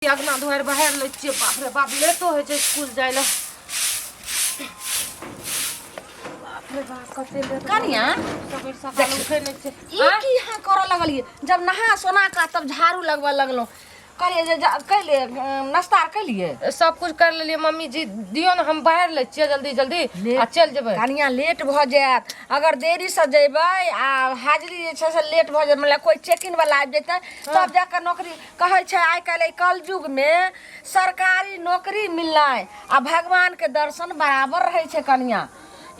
अगना दुआरि बहारि लै छियै। बाप रे बाप, लेटो होइ छै स्कूल जाइ लए। बाप रे बाप, कते लेट। कनिया, सबेर सकाल उठै नहि छै। ई की अहाँ करऽ लगलियै? जब नहा सोना कऽ तब झाड़ू लगबऽ लगलहुँ। कहलियै जे कैलियै नाश्ता आर कैलियै? सब कुछ कर लेलियै मम्मी जी। दियौ ने, हम बाहर लै छियै जल्दी जल्दी आ चलि जेबै। कनिया, लेट भऽ जायत। अगर देरीसँ जेबै आ हाजिरी जे छै से लेट भऽ जायत, मतलब कोइ चेकिंग वाला आबि जेतै तब जाकऽ नौकरी कहै छै। आइ काल्हि एहि कलयुगमे सरकारी नौकरी मिलनाइ आ भगवानके दर्शन बराबर रहै छै कनिया।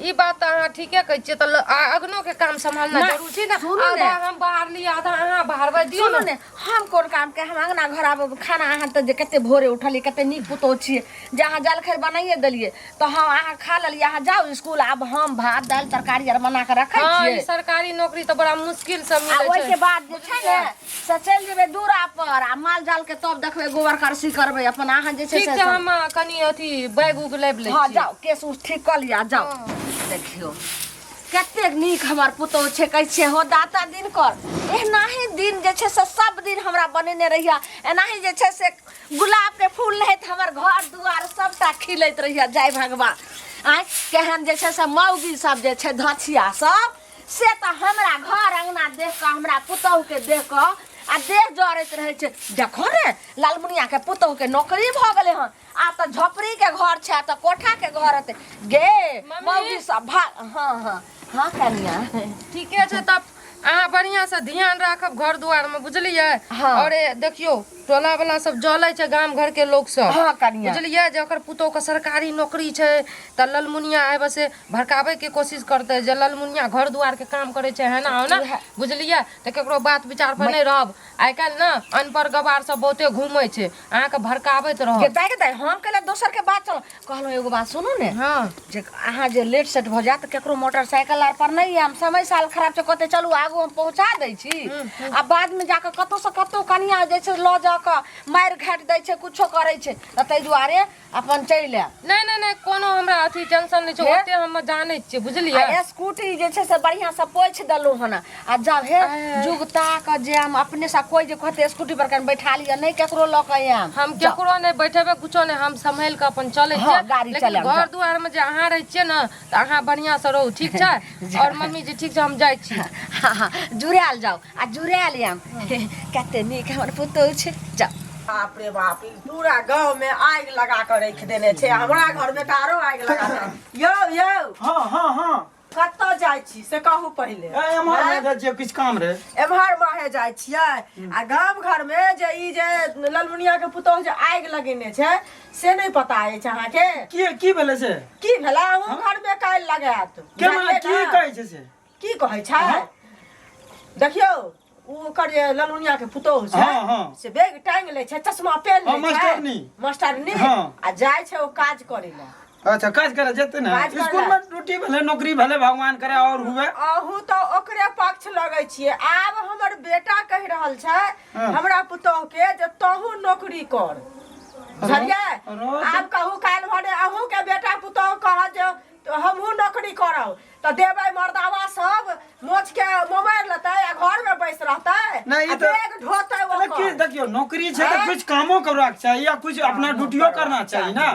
ई बात तऽ अहाँ ठीके कहै छियै। तऽ अगनो के काम सम्हालना नहि, जरूरी छै ने। सुनू ने। आधा हम बाहर लियै, आधा अहाँ बाहरबै दियौ। सुनू ने। ने, हम कोन काम के? हम अंगना घर आब खाना। अहाँ तऽ जे कते भोरे उठलियै, कते नीक पुतोह छियै जे अहाँ जलखै बनाइए देलियै, तऽ हम अहाँ खा लेलियै। अहाँ जाउ स्कूल, आब हम भात दालि तरकारी आर बना कऽ रखै हँ, छियै। ई सरकारी नौकरी तऽ बड़ा मुश्किल से आ मिलै ओहिके छै। बाद जे छै ने से चलि जेबै दूरा पर आ माल जाल के तब देखबै, गोबर करसी करबै अपन अहाँ जे छै ठीक से छै, हम कनि अथी बैग उग लाबि लै हँ, छी। जाउ, केस उस ठीक कऽ लिअ, जाउ। देखियौ कतेक नीक हमर पुतोहु छै। कहै छियै हो दाता दिनकर, एनाही दिन जे छै से सब दिन हमरा बनेने रहिया, एनाही जे छै से गुलाब के फूल रहैत हमर घर दुआर सबटा खिलैत रहिया। जय भगवान। आँय, केहन जे छै से मौगी सब जे छै धछिया सब, से तऽ हमरा घर अङ्गना देख कऽ, हमरा पुतहुके देख कऽ आ देह जरैत रहै छै। देखो ने, लालमुनियाके पुतहुके नौकरी भऽ गेलै हन, आब तऽ झोपड़ीके घर छै, आब तऽ कोठाके घर हेतै गे। मम्मी। मौगी सब भा हँ हँ हँ कनिया। ठीके छै, तब अहाँ बढ़िआँ से ध्यान राखब घर दुआरमे, बुझलियै? हँ। और देखियौ, टोला वाला सब जलै छै, गाम घर के लोक सब। हँ कनिया। बुझलियै, जे ओकर पुतोह के सरकारी नौकरी छै तऽ ललमुनिया आबि से भड़काबै के कोशिश करतै जे ललमुनिया घर दुआर के काम करै छै, है ना हो ना। बुझलियै? तऽ केकरो बात विचार पर नहि रहब। आइ काल्हि ने अनपढ़ गवार सब बहुते घूमै छै, अहाँके भड़काबैत रहत। गे दाइ, गे दाइ, हम कैला दोसर के बात चल कहलहुँ? एगो बात सुनू ने। हँ। जे अहाँ जे लेट सेट भऽ जायत तऽ केकरो मोटरसाइकिल आर पर नहि आयब। समय साल खराब छै। कहते चलू आगू हम पहुँचा दै छी आ बादमे जाकऽ कतहुसँ कतहु कनिया जे छै लऽ जाकऽ मारि घाटि दै छै, कुछो करै छै, तऽ ताहि दुआरे अपन चलि आयब। नहि नहि नहि, कोनो हमरा अथी टेंशन नहि छै। हे? ओते हम जानै छियै, बुझलियै? आ स्कूटी जे छै से बढ़िआँ से पोछि देलहुँ हन आ जब हे जुगता कऽ जे हम अपने से कोइ जे कहते स्कूटी पर कनि बैठा लिअ, नहि केकरो लऽ कऽ आयब। हम केकरो नहि बैठेबै, कुछो नहि, हम सम्हालि कऽ अपन चलै हँ, छियै। गाड़ी लेकिन चलायब, घर जाउ। दुआर मे जे अहाँ रहै छियै ने तऽ अहाँ बढ़िआँ से रहू, ठीक छै? और मम्मी जी, ठीक छै, हम जाइ छी। हँ हँ, जुड़ायल जाउ आ जुड़ायल आयब। कते नीक हमर पुतोहु छै, जाउ। बाप रे बाप, ई पूरा गाँव में आगि लगा के रख देने छै। हमरा घर में तऽ आरो आगि लगा दे। यौ यौ। हँ हँ हँ। कतऽ जाइ छी से कहू पहिले। ए, एम्हर नहि जाइ छियै, किछु काम रहै। एम्हर माहे जाइ छियै आ गाम घर में जे ई जे ललमुनिया के पुतोहु जे आगि लगेने छै से नहि पता अछि अहाँके? की की भेलै से? की भेलै? अहूँ घर में काल्हि लगायत। केना? बुझलियै की ने? कहै छै से? की कहै छै? देखियौ, ओ ओकर जे ललुनिया के पुतोहु छै, हाँ, हाँ। से बैग टांग लै छै, चश्मा पेन हाँ, लै छै, मास्टरनी। मास्टरनी। हाँ। आ जाइ छै ओ काज करै लए। अच्छा, काज करे जेतै ने। काज करै स्कूल में ड्यूटी भेलै, नौकरी भेलै, भगवान करे और हुए। अहूँ तऽ ओकरे पक्ष लगै छियै। आब हमर बेटा कहि रहल छै हाँ। हमरा पुतोहु के जे तोहू नौकरी कर, बुझलियै? अरे, आब कहू, काल्हि भने अहूँ के बेटा पुतोहु कहत जे हमहूँ नौकरी करब, तऽ देबै मर्दावा सब मोछ के मोमारि लेतै आ घर में बैस रहतै नहीं, ई आ तऽ- बैग ढोतै अरे की ओकर। देखियौ, नौकरी छै तऽ आँय? कुछ कामो करबाक चाही या कुछ अपना ड्यूटियो करना चाही ने।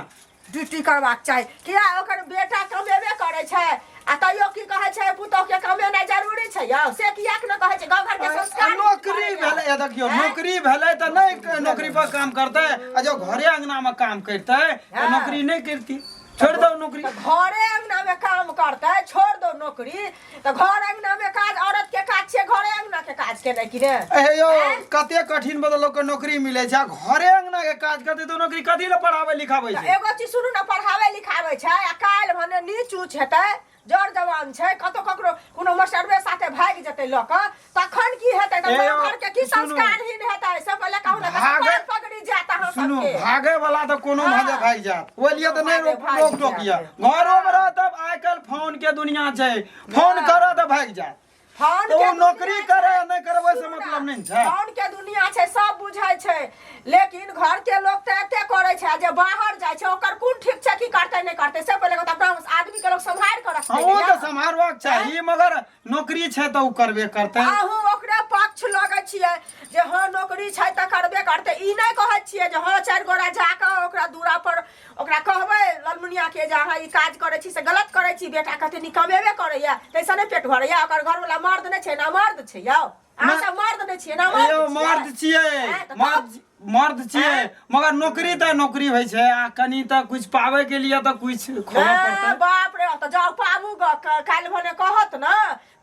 ड्यूटी करबाक चाही किया? ओकर बेटा कमेबे करै छै आ तैयो की कहै छै, पुतोह के कमेनाइ जरूरी छै यौ? से कियाक ने कहै छै? गाँव घर के संस्कार आ नौकरी भेलै, ए देखियौ, आँय? नौकरी भेलै तऽ नहि नौकरी पर काम करतै आ जब घरे अंगना मे काम करतै तऽ हाँ। नौकरी नहि करती, छोड़ि दौ नौकरी। तऽ घरे अंगना में काम करतै, छोड़ दो नौकरी, तऽ घर अंगना में काज औरत के काज छियै, घरे अंगना के काज केनाइ कि ने? हे यौ, कते कठिन बदल लोक के नौकरी मिलै छै आ घरे अंगना के काज करतै तऽ नौकरी कथी लए पढ़ाबै लिखाबै तऽ छै? एगो चीज सुनू ने, पढ़ाबै लिखाबै छै आ काल्हि भने नीच ऊँच हेतै, जर जवान छै, कतौ ककरो कोनो मास्टरबे साथे भागि जेतै लऽ कऽ, तखन की हेतै? तऽ ए यौ, घर के की सुनू। संस्कारहीन हेतै से पहिले कहू ने। भागे- पकड़ी जायत अहाँ सुनू, सबके। भागे वाला तऽ कोनो हाँ। भागे भागि जायत, ओहि लिए तऽ नहि भागे रोक भागि रोक टोक जायत। यऽ। घरो मे रहत, तब आइ काल्हि फोन के दुनिया छै, फोन हाँ। करत तऽ भागि जायत। फोन तऽ के ओ नौकरी दुनिया करे छै। नहि करे ओहिसँ सुनू ने, मतलब नहि ने छै। फोन के दुनिया छै, सब बुझै छै, लेकिन घर के लोग तऽ एते करै छै आ जे बाहर जाइ छै ओकर कोन ठीक छै, की करतै नहि करतै से पहिले कहत। अपना आदमी के लोग सम्हारि कऽ रखतै हाँ, ने ओ यौ। तऽ सम्हारबाक चाही, मगर नौकरी छै तऽ ओ करबे करतै। अहूँ ओकरे पक्ष लगै छियै। जे हँ नौकरी छै तऽ करबे करतै। ई नहि कहै छियै जे हँ चारि गोरा जाकऽ ओकरा दूरा पर ओकरा कहबै ललमुनिया के जे अहाँ ई काज करै छी से गलत करै छी, बेटा कते नीक कमेबे करैया ताहिसँ नहि पेट भरैया, ओकर घरवला मर्द नहि छै ना मर्द छै यौ? अहाँ सब मर्द नहि छियै ना मर्द यौ छियै? मर्द छियै, आँय, तऽ मर्द मर्द छियै, मगर नौकरी तऽ नौकरी होइ छै आ कनि तऽ कुछ पाबै के लिए तऽ कुछ खोलऽ ए, पड़तै। बाप रे, तऽ जाउ पाबू ग, काल्हि भने कहत ने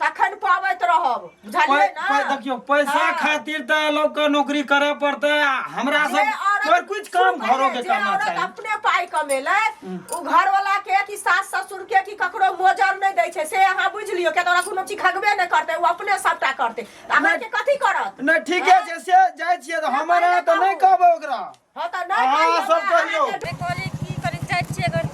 तखन पाबैत रहब, बुझलियै ने? देखियौ पैसा हाँ। खातिर तऽ लोक के नौकरी करऽ पड़तै आ हमरा जे सब औरत पर कुछ काम सुनू घरो पहिले, के जे करना औरत चाही। अपने पाइ कमेलै ओ घरवाला के कि सास ससुर के कि ककरो मोजर नहि दै छै, से अहाँ बुझि लियौ। किया तऽ ओकरा कोनो चीज खगबे नहि करतै, ओ अपने सबटा करतै, तऽ अहाँके कथी करत? नहि ठीके छै, से जाइ छियै तऽ हमर अहाँ तऽ नहि कहबै ओकरा। हँ तऽ नहि अहाँ कहियौ, सब कहियौ। अहाँके कहलियै की करी जाइ छियै अगर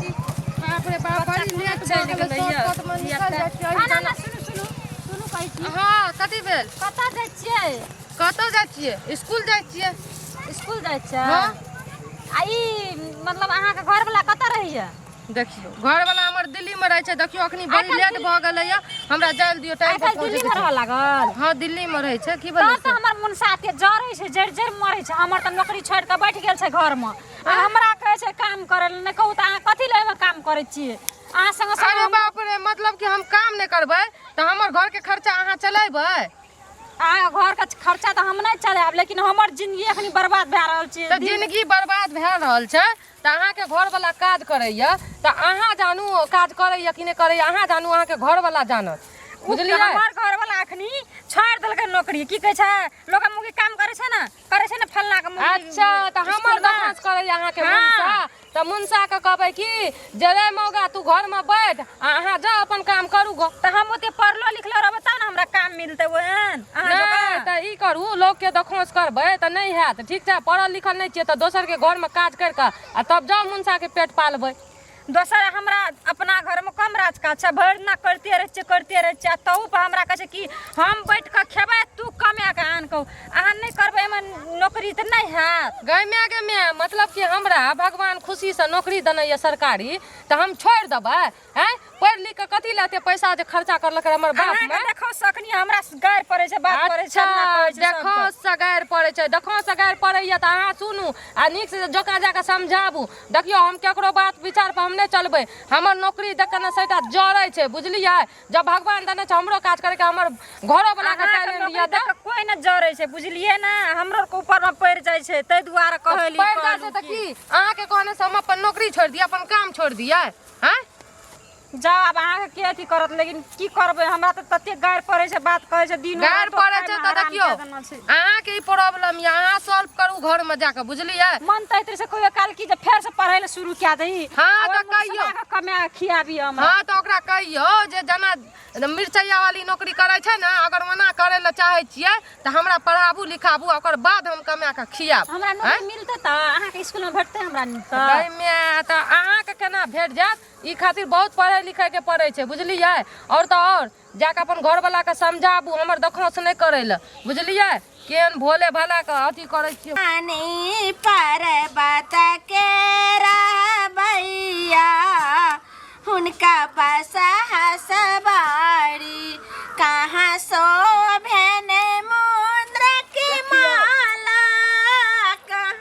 बाप रे बाप, बड़ी लेट भऽ चलि गेलै, गेलैया। शॉर्टकट मे निकल जाइ छियै। ना ना ना, सुनू सुनू सुनू, कहै छी। हँ, कथी भेल? कतऽ जाइ छियै? कतऽ जाइ छियै? स्कूल जाइ छियै। स्कूल जाइ छियै? हँ। आ ई मतलब अहाँके घरवला कतऽ रहैया? देखियौ, घरवला हमर दिल्ली मे रहै छै। देखियौ, अखनी बड़ी आइ काल्हि लेट भऽ गेलैया, हमरा जाय दियौ, टाइम पर आइ काल्हि दिल्ली पहुँचैके मे छै। रहऽ लागल? हँ, दिल्ली मे रहै छै। की भेलै तब तऽ से? हमर मुनसा के जरै छै, जरि जरि मरै छै। हमर तऽ नौकरी छोड़ि कऽ बैठ गेल छै घरमे आ हमरा कहै छै काम करै लए। नहि कहू तऽ अहाँ कथी लए एहिमे काम करै छियै? अहाँ संगे संगे अरे बाप रे, मतलब कि हम काम नहि करबै तऽ हमर घरके खर्चा अहाँ चलेबै? अहाँ घरके खर्चा तऽ हम नहि चलायब, लेकिन हमर जिंदगी एखनी बर्बाद भए रहल छै। तऽ जिंदगी बर्बाद भए रहल छै तऽ अहाँके घरवला काज करैया तऽ अहाँ जानू काज करैया कि नहि करैया, अहाँ जानू, अहाँके घरवला जानत, बुझलियै? हमर घरवला एखनी छोड़ि देलकै नौकरी। की कहै छै, लोक मुगी काम करै छै ने, करै छै ने फल्लाँ के मुगी। अच्छा, तऽ हमर स्कूलमे। बदमाश करैया अहाँके हाँ। मुनसा? तऽ मुनसा के कहबै कि जे रे मौगा, तू घरमे बैठ आ अहाँ जाउ अपन काम करू गो। तऽ हम ओते पढ़लो लिखलो रहबै तब ने हमरा काम मिलतै ओहन अहाँ नहि जकाँ। तऽ ई करू, लोकके दखौस करबै तऽ नहि हैत। ठीक छै, पढ़ल लिखल नहि छियै तऽ दोसरके घरमे काज करि कऽ आ तब जाउ मुनसाके पेट पालबै। दोसर हमरा अपना घरमे कम राज काज छै? भरि दिना करिते रहै छियै, करिते रहै छियै, आ तहू पर हमरा कहै छै कि हम बैठ कऽ खेबै, तू कमा कऽ आन। कहू, अहाँ नहि करबै एहिमे नौकरी तऽ नहि हैत। गै माय, गे माय, मतलब कि हमरा भगवान खुशीसँ नौकरी देने यऽ सरकारी तऽ हम छोड़ि देबै? आँय, पढ़ि लिख कऽ कथी लए एते पैसा जे खर्चा करलकै हमर बाप अहाँके माय? देखो सकनी हमरा गारि पड़ै छै, बात करै छै, अच्छा, अपना कहै छै देखो सबके। से गारि पड़ै छै, देखो से गारि पड़ैया तऽ अहाँ सुनू आ नीक से जोका जाकऽ समझाबू। देखियौ, हम केकरो बात विचार पर हम नहि चलबै। हमर नौकरी देख कऽ ने सभटा जरै छै, बुझलियै? जब भगवान देने छै हमरो काज करैके, हमर घरो वाला के अहाँके टैलेंट नौकरी यऽ देख तऽ कऽ कोइ नहि जरै छै, बुझलियै ने? हमरो आरके ऊपरमे पड़ि जाइ छै, ताहि दुआरे कहली। पड़ि जाइ छै तऽ की अहाँके कहने से हम अपन नौकरी छोड़ि दियै, अपन काम छोड़ि दियै? आँय, जाउ, आब अहाँके के अथी करत, लेकिन की करबै, हमरा तऽ ततेक गारि पड़ै छै, बात कहै छै दिन गारि पड़ै छै तऽ देखियौ, अहाँके ई प्रॉब्लम यऽ, अहाँ सॉल्व करू घरमे जाकऽ, बुझलियै? मन तऽ होइत रहै छै कहियो काल की जे फेरसँ पढ़ै लए शुरू कए दही। हाँ, तऽ कहियौ। कमा कऽ खियाबी हमरा। हँ, तऽ ओकरा कहियौ जे जेना मिरचैया वाली नौकरी करै छै ने, अगर ओना करै लए चाहै छियै तऽ हमरा पढ़ाबू लिखाबू, ओकर बाद हम कमा कऽ खियाब। हमरा नौकरी मिलतै तऽ अहाँके स्कूलमे भेटतै हमरा तऽ? एहिमे तऽ अहाँके केना भेट जायत? ई खातिर बहुत पढ़ै लिखैके पड़ै छै, बुझलियै? आओर तऽ आओर जाकऽ अपन घरवलाके समझाबू हमर दखौस नहि करै लए, बुझलियै? केहन भोले भालाके अथी करै छियै। पानी पर्वत के रहबैया, हुनका बसहा सवारी, कहाँ शोभन मुद्र के माला, कहाँ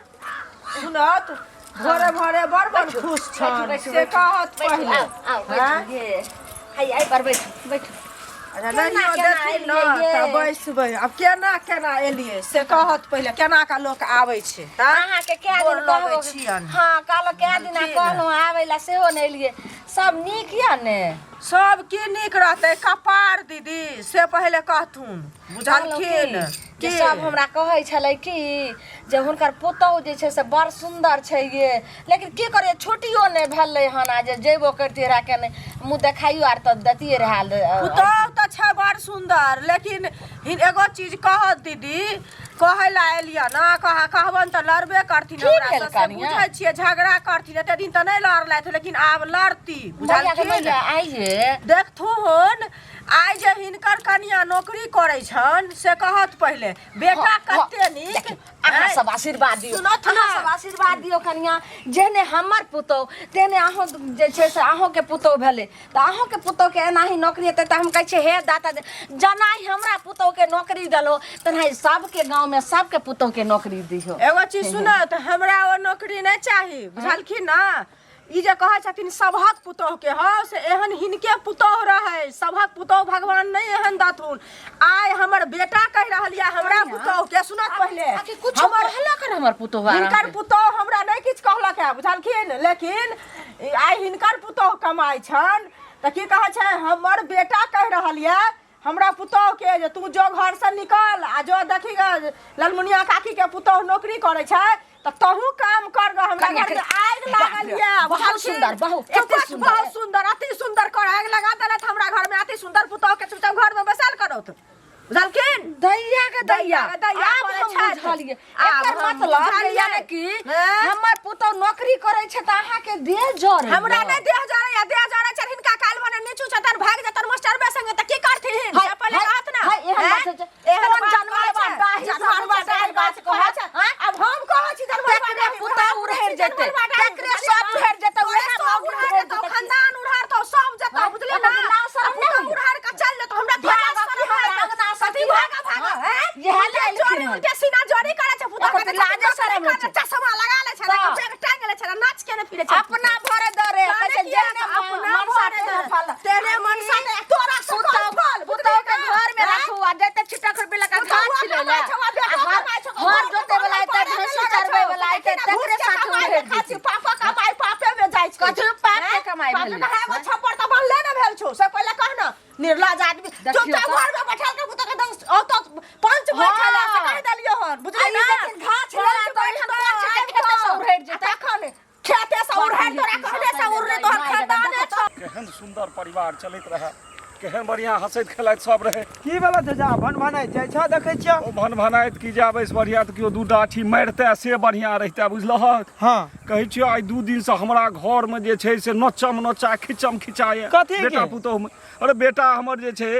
सुनत भोरे भोरे बड़ बड़ खुश छन से कहत पहिले। आउ आउ, बैठू ये, हैया एहि पर बैठू बैठू। अच्छा, केना नहियो केना देथिन ने एलियै ये? तऽ बैसबै। आब केना केना एलियै से कहत पहिले, केना कऽ लोक आबै छै? आँय? अहाँके कए गोर दिन लगै कहबो छियनि। हँ, कहलहुँ कए दिना कहलहुँ आबै लए, सेहो नहि एलियै। सब नीक यऽ ने? सब की नीक रहतै कपार दीदी, से पहिले कहथुन, बुझलखिन? जे सब हमरा कहै छलै कि जे हुनकर पुतहु जे छै से बड़ सुन्दर छै ये, लेकिन की करियै, छुट्टियो नहि भेलै हन आ जे जेबो करितियै रहए के नहि मुँह देखाइयो आर तऽ दैतियै रहए। पुतहु तऽ छै बड़ सुन्दर, लेकिन एगो चीज कहत दीदी, कहै लए एलियै ने, कहबनि तऽ लड़बे करथिन की हमरा भेल से, से कनिया? बुझै छियै, झगड़ा करथिन। एते दिन तऽ नहि लड़लथि, लेकिन आब लड़ती, भैया के बुझलखिन? मैया आइये देखथुन, आइ जे हिनकर कनिया नौकरी करै छनि से कहत पहिले। पहिले बेटा कते नीक देखियौ, अहाँ सब आशीर्वाद दियौ सुनत अहाँ ना। सब आशीर्वाद दियौ कनिया जेहने हमर पुतोह तेहने अहूँ जे छै से अहूँके पुतोह भेलै तऽ अहूँके पुतोहके एनाही नौकरी हेतै तऽ हम कहै छियै हे दाता जेनाही हमरा पुतोहके नौकरी देलहो तेनाही सबके गाँवमे सबके पुतोहके नौकरी दिहो एगो चीज सुनत हमरा ओ नौकरी नहि चाही बुझलखिन ना ई जे कहै छथिन सभक पुतोह के हौ से एहन हिनके पुतोह रहै सभक पुतोह भगवान नहि एहन दथुन आइ हमर बेटा कहि रहल यऽ हमरा पुतोह के सुनत पहिले आखिर कुछ कहलक हन हमर पुतोह हिनकर पुतोह हमरा नहि किछु कहलक है बुझलखिन लेकिन ई आइ हिनकर पुतोह कमाइ छनि तऽ की कहै छै हमर बेटा कहि रहल यऽ हमरा पुतोह के जे तू जो घर से निकल आ जो देखी ग ललमुनिया काकी के पुतोह नौकरी करै छै तऽ तहू काम कर ग हमरा कनिया घर में के- आगि लागल बाप रे, ये बहुत बुझलखिन? सुंदर, बहुत, चुप अति रह, सुंदर। बहुत सुंदर अति सुंदर कर आगि लगा देलथि हमरा घर में अति सुंदर पुतोह के चुपचाप घर में बैसल करौत बुझलखिन दैया के दैया दैया के दैया आब करै हम छथि। बुझलियै आब एकर हम मतलब जे बुझलियै। यानी कि हैं? हमर पुतोह नौकरी करै छै तऽ अहाँके देह जरै हमरा नहि देह जरै देह जरै छै हिनका काल्हि भने नीचू छतन भागि जतन मास्टरबे संगे तऽ की करथिन हाय, से पहिले हाय, कहत ना हाय, एहन हैं? बात होइ छै। एहन कोन बात जानवर कहै छै? बा, डाही जानवर सब बा, डाही बात कहै छै। हैं? आब हम कहै छी जानवर बा, तकरे डाही, पुतहु हम उड़हरि कहै छी जेतै, जानवर बा, डाही, तकरे सब उड़हरि जेतै, तोरे उएह सब मौगी उड़हरि उड़हरि जेतौ, जेतै। खानदान उड़हरतौ, सब जेतौ, हाँ, बुझलियै ओना ना? लाज शरम आ पुतहु नहि होइए। उड़हरि कऽ चलि जेतौ, हमरा भागऽ लाज की शरम हमरा होइए। अङ्गना सँ कथी की भागऽ, भागऽ, हाँ, हैं? इएह उल्टे लए एलखिन जोड़ी, हन। उल्टे सीना जोड़ी करै छै, पुतहु एकर कहै तऽ छै, लाजे शरम होइ छै। चश्मा लगा लै छै, तऽ। बैग टांगि लै छै, नाच केने फिरै छै। अपना भरे दरे कहै छै किया जेहने अपना मनसा भरे तेहने दरे। फल। तेरे मनसा ने तोरा से पुतहु कम फल, पुतहु के बुझलियै ना? घर में हैं? राखू आ जते छिटक रुपया लगा पुतहु घास छिलै कमाइ छौ, आ बेटो कमाइ छौ, हर घर जोते वाला एतै के भैंसी लगै चरबै छौ, वाला एतै देखी ना, तकरे घूस के साथे कमाइ उड़ेर के खाइ जेतै। छी, पापा कमाइ पापे में जाइ छै। कथी पाप के हैं? कमाइ पाप भेलै? के एगो छप्पर तऽ बनले ने भेल छौ से पहिले कह ना निर्लज आदमी देखियौ चुपचाप तऽ। घर में बैठल के पुतहु के दस औतो पंच बैठल है से हाँ। कहि देलियो हन बुझली आ ई ना जखन घास लेला पंच तऽ एहन बैठतौ, पंच के आबि खेते से कऽ। उड़ेर जेतै। आ तखन खेते से उड़ेर तोरा कहने से उड़ले तोहर खानदाने छौ केहन सुन्दर परिवार चलैत रहए केहन बढ़िआँ हँसैत खेलाइत सब रहै की भेलो चाचा भन भनाइ जाइ छह देखै छियौ ओ भन भनाइत की जाब एहिसँ बढ़िआँ तऽ केओ दू डाठी मारितै से बढ़िआँ रहितै बुझलहक हँ कहै छियौ आइ 2 दिनसँ हमरा घरमे जे छै से नोचम नोचा खिचम खिचा यऽ कथी के? बेटा पुतोहुमे अरे बेटा हमर जे छै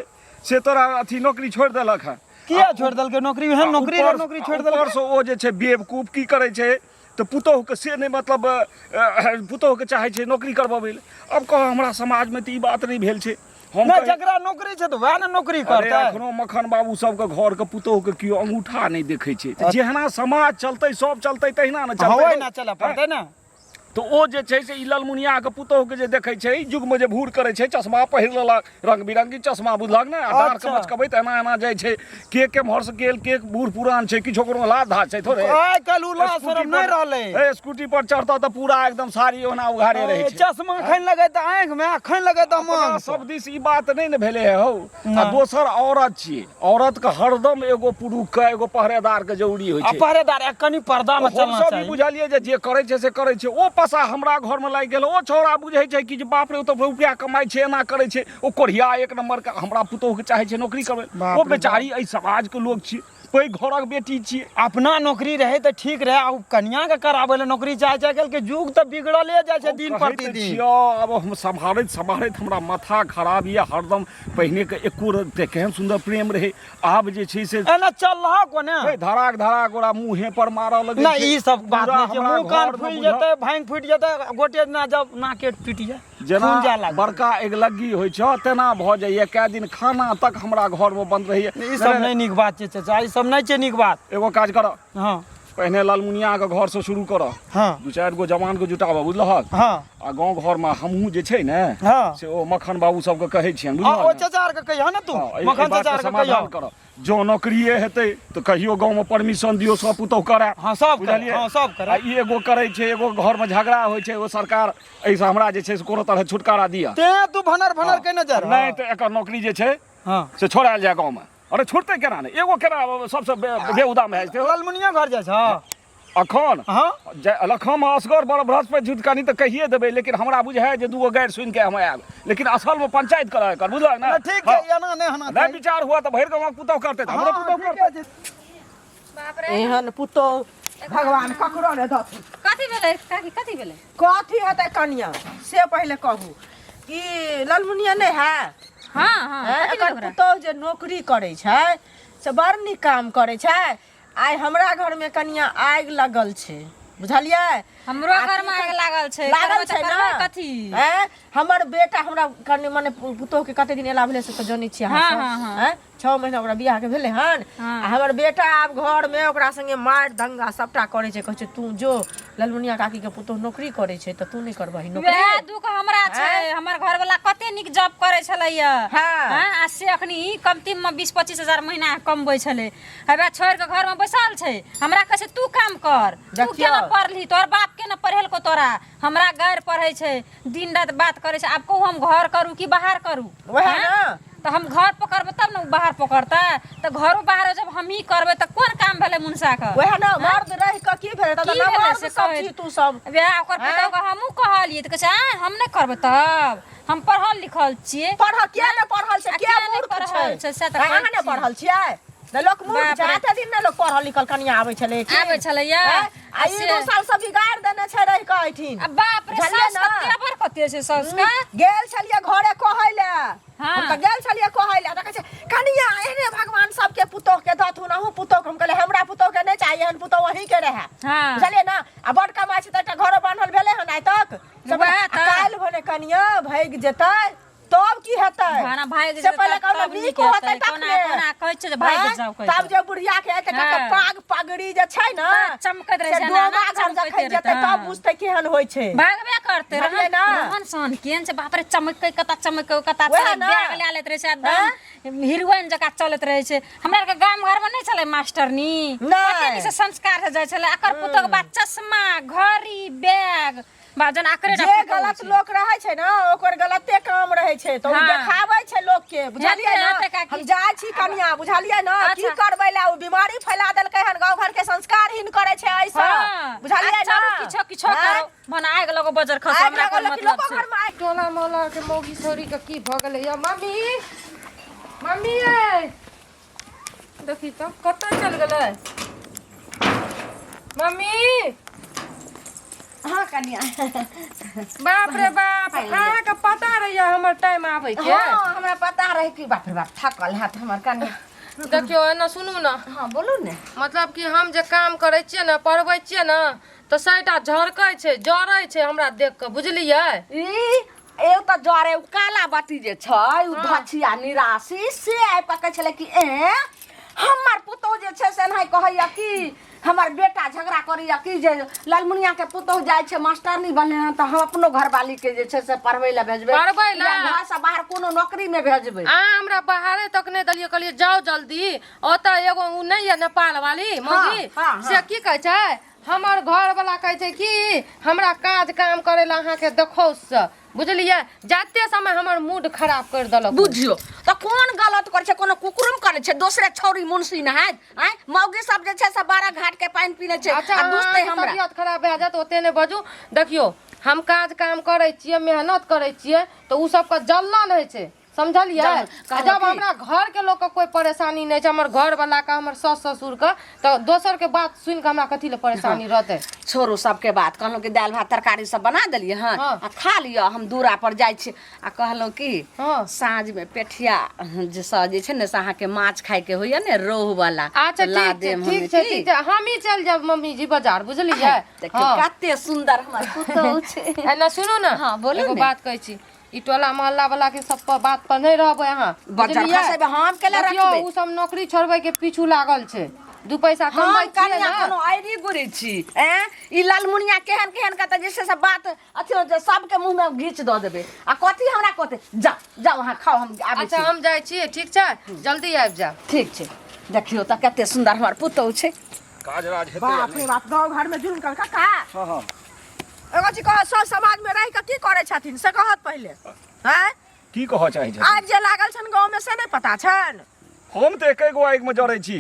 से तोरा अथी नौकरी छोड़ि देलक हँ किया छोड़ि देलकै नौकरी ओहन नौकरी रहै, नौकरी छोड़ि देलकै ऊपरसँ ओ जे छै बेवकूफ की करै छै तऽ पुतोहुके से नहि मतलब पुतोहुके चाहै छै नौकरी करबाबै लए आब कह हमरा समाजमे तऽ ई बात नहि भेल छै हम नहि जकरा नौकरी छै तऽ वएह ने नौकरी अरे करतै एखनो मखन बाबू सबके घरके पुतोहुके केओ अंगूठा नहि देखै छै तऽ जेहना समाज चलतै सब चलतै तहिना ने हँ चलतै ओहिना चलऽ पड़तै ने तऽ ओ जे छै से ई ललमुनियाके पुतोहुके जे देखै छै ई युगमे जे भूर करै छै चश्मा पहिर लेलक रंग बिरंगी चश्मा बुझलक ने आ डाँरके अच्छा। मचकबैत एना एना जाइ छै के केम्हरसँ गेल के बूढ़ पुरान छै किछो कोनो लाज धाज छै थोड़े आइ काल्हि ओ लाज स्कूटी शरम नहि पर- रहलै ए, स्कूटी पर चढ़तऽ तऽ पूरा एकदम साड़ी ओना उघारे रहै छै चश्मा खैन लगै तऽ आँखि मे आ खैन लगै तऽ अपना मांग सब दिस ई बात नहि ने भेलै हौ आ नहि। दोसर औरत छियै औरत के हरदम एगो पुरुष के एगो पहरेदार के जरूरी होइ आ छै पहरेदार एक कनि पर्दा मे चलना हमसब ई चाही बुझलियै जे जे करै छै से करै छै ओ पसा हमरा घरमे लागि गेल ओ छौड़ा बुझै छै कि जे बाप रे ओ तऽ रुपया कमाइ छै एना करै छै ओ कोढ़िया एक नम्बरके हमरा पुतोहुके चाहै छै नौकरी करबै बाप ओ रे बेचारी एहि समाजके लोक छियै पैघ घरक बेटी छियै अपना नौकरी रहे तऽ ठीक रहे आ कनिया के कराबै लए नौकरी चाहे छै आइ काल्हि के युग तऽ बिगड़ले जाइ छै दिन कहैत प्रतिदिन छियौ आब हम सम्हारैत सम्हारैत हमरा माथा खराब यऽ हरदम पहिने के एको रत्ती केहन सुन्दर प्रेम रहै आब जे छै से एना चल रहा कोने हे धराक धराक ओकरा मुँहे पर मारऽ लगै नहि छै ई सब बात पूरा नहि छै हमरा मुँह कान घरमे फूलि बुझल जेतै भांग फूटि जेतै गोटे ना जब नाके टूटि जाए जेना खून जाए लागै बड़का अगिलग्गी होइ छै तेना भऽ जाइए कए दिन खाना तक हमरा घरमे बन्द रहैए ई सब नहि नीक बात छै चाचा ई सब नहि छै नीक बात एगो काज करऽ हँ पहिने लालमुनियाके घरसँ शुरू करऽ हँ दू चारि गो जवानके जुटाबऽ बुझलहक हँ आ गाँव घरमे हमहूँ जे छै ने हँ से ओ मखन बाबू सबके कहै छियनि आ ओ बुझलहक ने? चाचा आरके कहिया ने तू हँ, एहि मखन बातके चाचा आरके समाधान कहिया करऽ जँ नौकरिए हेतै तऽ कहियो गाँवमे परमिशन दियौ सब पुतोहु करए हँ सब करे बुझलियै हँ सब करे आ ई एगो करै छै एगो घरमे झगड़ा होइ छै एगो सरकार एहिसँ हमरा जे छै से कोनो तरह छुटकारा दिअ तें तू भनर भनर केने जा रहल नहि तऽ एकर नौकरी जे छै हँ से छोड़ायल जाय गाँवमे अरे छुटतै केना नहि एगो केना सबसँ बेहुदा भए जेतै लालमुनिया घर जाइ छह अखन हँ लखन असगर बड़ बृहस्पति झूठ कनी तऽ कहिए देबै लेकिन हमरा बुझाय जे दूगो गारि सुनि के हम आयब लेकिन असलमे पंचायत करऽ एकर बुझलक ने ठीक छै एना नहि होना नहि विचार हुआ तऽ भरि गामक पुतोह करतै तऽ हमरो पुतोह करतै बाप रे एहन पुतोह भगवान ककरो नहि दथुन कथी भेलै काकी कथी भेलै कथी हेतै कनिया से पहिले कहू ई ललमुनिया नहि है हाँ हाँ हैं? कथी एकर भेलै ओकरा पुतोह जे नौकरी करै छै से से बड़ नीक काम करै छै। आइ हमरा घरमे कनिया आगि लगल छै, बुझलियै? हमरो आ घरमे की आगि लागल छै। लागल करबै तऽ छै करबै ने कथी? हैं? हमर बेटा हमरा कनि मने पुतोहके कते दिन एला भेलै से तऽ जनै छियै अहाँ हाँ, सब। हाँ, हाँ। हैं? 6 महीना ओकरा बियाहके भेलै हन। हाँ। आ हमर बेटा आब घरमे ओकरा संगे मारि दंगा सबटा करै छै, कहै छै तू जो ललमुनिया काकीके पुतोह नौकरी करै छै तऽ तू नहि करबही नौकरी। वएह दुख हमरा छै। हमर घरवाला कते नीक जॉब करै छलैया। हाँ। हाँ, आ से अखनी कमती मे 20-25 हजार महीना कमबै छलै, हेबे छोड़ि कऽ घरमे बैसल छै। हमरा कहै छै तू काम कर, तू देखियौ। केना पढ़ली, तोहर बाप केना पढ़ेलको तोरा? हमरा गारि पढ़ै छै, दिन राति बात करै छै। आब कहू हम घर करू कि बाहर करू? वएह हाँ? ने। तऽ हम घर पकड़बै तब ने ओ बाहर पकड़तै? तऽ घरो बाहरो जब हमही करबै तऽ कोन काम भेलै मुनसा के? वएह ने, मर्द रहि कऽ की भेलै? तऽ की भेलै मर्द से सब कहै- छी तू सब। वएह ओकर पुतहु के हमहूँ कहलियै तऽ कहै छै आँय हम नहि करबै तब, हम पढ़ल लिखल छियै। पढ़ल किया नहि पढ़ल छै? आ किया किया नहि मूर्ख पढ़ल छै? छै, से तऽ अहाँ कहै नहि छी। पढ़ल छियै? तऽ लोक मूर्ख बाप छै। रे। एते दिन ने लोक पढ़ल लिखल कनिया आबै छलै एहिठिन। आबै छलैया। हैं? आ ई से- 2 साल से बिगाड़ देने छै रहि कऽ एहिठिन। आ बाप रे, बुझलियै साउस ने? कते बड़ कते छै साउस का। गेल छलियै घरे कहै लए। हाँ। हम तऽ गेल छलियै कहै लए तऽ कहै छै कनिया एहने भगवान सबके पुतोह के दथुन, अहूँ पुतोह के। हम कहलियै हमरा पुतोह के नहि चाही, एहन पुतोह अहीं के रहए। हाँ। बुझलियै ने? आ बड़ कमाइ छै तऽ एकटा घरो बान्हल भेलै हन आइ तक? सब वएह आ तऽ। काल्हि भने कनिया भागि जेतै तब की हेतै? भाना भागि से जेतै पहिले तब कहलहुँ नीक नीक होतै हेतै। कोना तखने। कोना कहै छै जे भागि आँय? जाउ कहि तब कऽ। जे बुढ़िया के एते टाके हाँ। पाग पगड़ी जे छै ने, तऽ चमकैत रहै से छै, एना डोमा एना घर चमकैत जखन रहतै, जेतै तब हाँ। बुझतै केहन होइ छै। भागबे करतै। बुझलियै रहन ने? रहन सहन केहन छै बाप रे, चमकै कता चमकै कता वएह चलै, ने। बैग लए लैत रहै छै एकदम हीरोइन जकाँ चलैत रहै छै। हमरा आरके गाम घरमे नहि छलै मास्टरनी, नहि। कते नीक से संस्कार से जाइ छलै। एकर पुतोहु के बात चश्मा घड़ी बैग बा जन आकरे जे गलत लोक रहै छै ने ओकर गलते काम रहै छै तऽ ओ हाँ। देखाबै छै लोक के, बुझलियै हेतै, ने? हेतै काकी। हम जाइ छी कनिया, बुझलियै ने? की अच्छा। करबै ला ओ बीमारी फैला देलकै हन, गाँव घर के संस्कारहीन करै छै एहिसँ, हाँ। बुझलियै आ ने? चलू किछो किछो आँय? करो मन आगि लगो बजर खसो, आगि हमरा लगल कोन कि मतलब लोको छै। घरमे आगि टोला मोहल्ला के मौगी छौरी के की भऽ गेलै या? मम्मी, मम्मी यै, देखी तऽ कतऽ चलि गेलै मम्मी? हाँ कनिया। बाप रे बाप, अहाँके पता रहैया हमर टाइम आबै के? हाँ हमरा पता रहे कि बाप रे बाप थकल हैत हमर कनिया। देखियौ एना सुनू ने। हाँ बोलू ने। मतलब कि हम जे काम करै छियै ने, पढ़बै छियै ने, तऽ सैटा झरकै छै, जरै छै हमरा देख कऽ, बुझलियै? ई एगो तऽ जरे उ काला बाटी जे छै उ धछिया निराशी से आबि कऽ कहै छलै कि ए हमर पुतोहु जे छै से एनाहि कहैया कि हमर बेटा झगड़ा करैया कि जे ललमुनिया के पुतोहु जाइ छै मास्टरनी बनलै हन तऽ हम अपनो घरवाली के जे छै से पढ़बै लए भेजबै, पढ़बै लए? या घरसँ बाहर कोनो नौकरीमे भेजबै। अहाँ हमरा बाहरे तक नहि देलियै, कहलियै जाउ जल्दी। ओतऽ एगो उ नहि यऽ नेपाल वाली मौगी, हाँ, हाँ। से की कहै छै हमर घरवला कहै छै कि हमरा काज काम करै लए अहाँके देखौ से, बुझलियै? जाते समय हमर मूड खराब करि देलक। बुझियौ तऽ कोन गलत करै छै? कोनो कुकुरुम करै छै? दोसरे छौरी मुंशी नहायत आँय, मौगी सब जे छै से 12 घाट के पानि पीने छै। अच्छा आ दुसतै अहाँके हमरा तबियत खराब भए जायत ओते नहि बजू। देखियौ हम काज काम करै छियै, मेहनत करै छियै तऽ ओ सबके जलन होइ छै, समझलियै? जलन, आ कहलहुँ जब की? हमरा घर के लोक के कोई परेशानी नहि छै, हमर घर वाला के, हमर सास ससुर के, तऽ दोसर के बात सुनि के हमरा कथी लए परेशानी रहतै? छोड़ू सबके बात। कहलहुँ कि दालि भात तरकारी सब बना देलियै हँ हाँ। आ खा लिअ, हम दूरा पर जाइ छी। आ कहलहुँ कि हाँ। साँझमे पेठिया जे सँ जे छै ने से अहाँके माछ खायके होइया ने रोहु वाला, अच्छा तऽ ला ठीक छै, देब ठीक हम छै, की? ठीक छै, हमही चलि जायब मम्मी जी बाजार, बुझलियै? देखियौ हाँ। कते सुन्दर हमर पुतोहु छै। एना सुनू ने। हाँ, बोलू एगो ने। बात कहै छी, ई टोला मोहल्ला वाला के सब पर बात पर नहि रहबै अहाँ, बजर बुझलियै? खसेबै, हम केला देखियौ रखबै? उ सब नौकरी छोड़बै के पीछू लागल छै, 2 पैसा हम कमबै छियै कनिया ने। कोनो ऐरी गुरी छी? एँ ई लालमुनिया केहन केहन के तऽ जे छै से बात अथी होइ छै, सबके मुँह मे घीच दऽ देबै। आ कथी हमरा कहतै? जा जाउ अहाँ खाउ, हम आबै अच्छा छी। हम जाइ छियै, ठीक छै? जल्दी आबि जायब। ठीक छै। देखियौ तऽ कते सुन्दर हमर पुतोहु छै। काज राज हेतै या बाप रे नहि? बाप, गाँव घर में जुलम कर काका। हाँ हाँ। एगो चीज कह, सब समाज में रह के की करे छथिन से कहत पहिले। हैं? की कहऽ चाहै छथिन? आगि जे लागल छन गाँव में से नहीं पता छन? हम तऽ एके गो आगिमे जरै छी।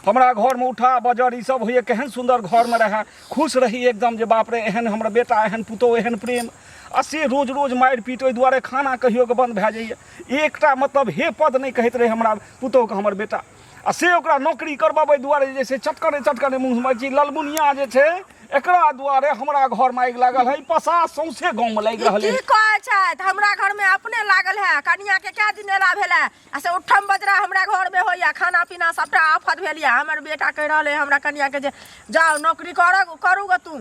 हमरा घरमे उठा बजर ई सब होइए, केहन सुन्दर घरमे रहए, खुश रही एकदम जे बाप रे एहन हमर बेटा, एहन पुतोहु, एहन प्रेम, आ से रोज रोज मारि पीट, ओहि दुआरे खाना कहियो कऽ बन्द भए जाइए। एकटा मतलब हे पद नहि कहैत रहै हमरा पुतोहुके हमर बेटा, आ से ओकरा नौकरी करबाबै दुआरे जे छै चटकने चटकने मुँह मे छी। ललमुनिया जे छै एकरा दुआरे हमरा घर में आगि लागल है ई पसार सौंसे गाँव में लागि ई रहल की है कहै छथि हमरा घर में अपने लागल है कनिया के क्या दिन एला भेल है आ से उठम बजरा हमरा घर में होइया खाना पीना सबटा आफत भेल या हमर बेटा कहि रहल है हमरा कनिया के जे जाओ नौकरी कर करू ग तू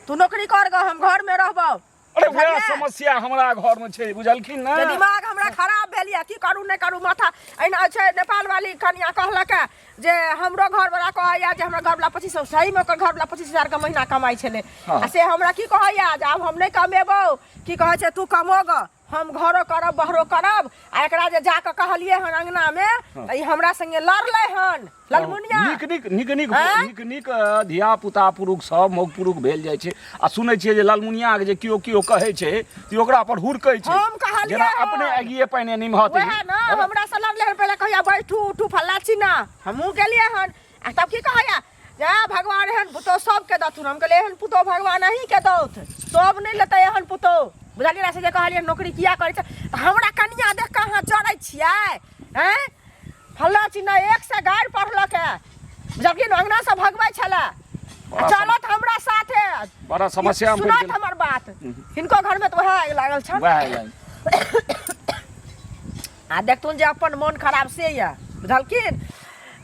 तू नौकरी कर ग हम घर में रहबौ अरे वएह बुझलियै? समस्या हमरा घर में छै बुझलखिन ने जे दिमाग हमरा खराब भेल यऽ की करू नहि करू माथा एहिना छै नेपाल वाली कनिया कहलक जे हमरो घरवला कहैया जे हमरा घरवला 2500 सहीमे ओकर घरवला 25,000 के महीना कमाइ छलै हाँ। आ से हमरा की कहैया जे आब हम नहि कमेबौ की कहै छै तू कमो ग हम घरो करब बहरो करब आ एकरा जे जाकऽ कहलियै हन अङ्गनामे तऽ ई हमरा संगे लड़लै हन ललमुनिया नीक नीक नीक नीक आँय? नीक नीक धिया पुता पुरुख सब मौग पुरुख भेल जाइ छै आ सुनै छियै जे ललमुनिया के जे केओ केओ कहै छै तऽ ओकरा पर हुड़कै छै हम कहलियै जेना हन। अपने आगिए पानि निमहत वएह ने हमरा से लड़लै हन पहिले कहिया बैठू उठू फल्ला चिन्ना हमहूँ गेलियै हन आ तब की कहैया जे भगवान एहन पुतोह सबके दथुन हम कहलियै एहन पुतोह भगवान अहीँके दौथ सब नहि लेतै एहन पुतोह बुझलियै ने से जे कहलियै नौकरी किया करै छै तऽ हमरा कनिया देख कऽ अहाँ जरै छियै आँय फल्ला चिन्ना एक से गारि पढ़लक है जबकि अंगना से भगबै छलै बड़ा चलत हमरा साथे बड़ा समस्या में पड़ि सुनत गेल। हमर बात हिनको घर में तऽ वएह आगि लागल छल वएह आगि। आ देखथुन जे अपन मन खराब से यऽ बुझलखिन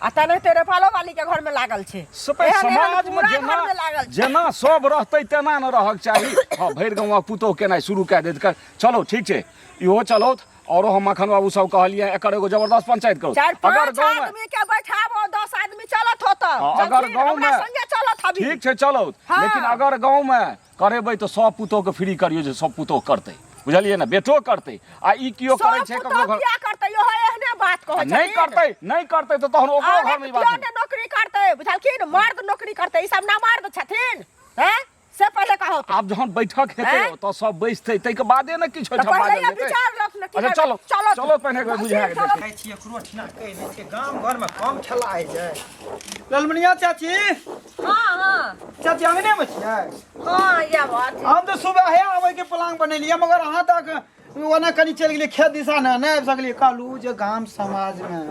आ तेनाहिते नेपालो वाली के घर में लागल छै सपे एहन एहन समाज में पूरा जेना घर में लागल छै जेना सब रहतै तेना ने रहक चाही हँ भरि गाँवक पुतोह केनाइ शुरू कए देत चलो ठीक छै इहो चलौत औरो हम मखन बाबू सब कहलियै एकर एगो जबरदस्त पंचायत करू चार अगर पांच गाँव में आदमी के बैठाबो 10 आदमी चलत होत हाँ, अगर गाँव हमरा में संगे चलत हबी ठीक छै चलौत हाँ। लेकिन अगर गाँव में करेबै तऽ सब पुतोह के फ्री करियौ जे सब पुतोह करतै बुझलियै ने बेटो करतै आ ई केओ करै सब छै पुतोह ककरो घर किया करतै इहो एहने बात कहै नहि छथिन। करतै नहि करतै तऽ तहन ओकरो औरत घर में ई बात कियो नहि। ने नौकरी करतै बुझलखिन मर्द नौकरी करतै ई सब ना मर्द छथिन हैं से पहिले कहू तऽ। आब जहन बैठक हेतै आँय? ओतऽ सब बैसतै ताहिके बादे ने किछु तऽ ओहिठाम पहिले बाजल ये जेतै विचार लक ने की अच्छा करबै। चलो चलो चलो पहिने एक बेर बुझा के चलो। कहै छी एकरो ठिना कहि दै छियै गाम घरमे कम खेला होइ छै ललमनिया चाची हाँ हाँ चाची अंगने मे छियै हाँ या बात हम तऽ सुबहे आबै के प्लान बनेलियै मगर अहाँ तक ओना कनि चलि गेलियै खेत दिशा ने नहि आबि सकलियै कहलहुँ जे गाम समाजमे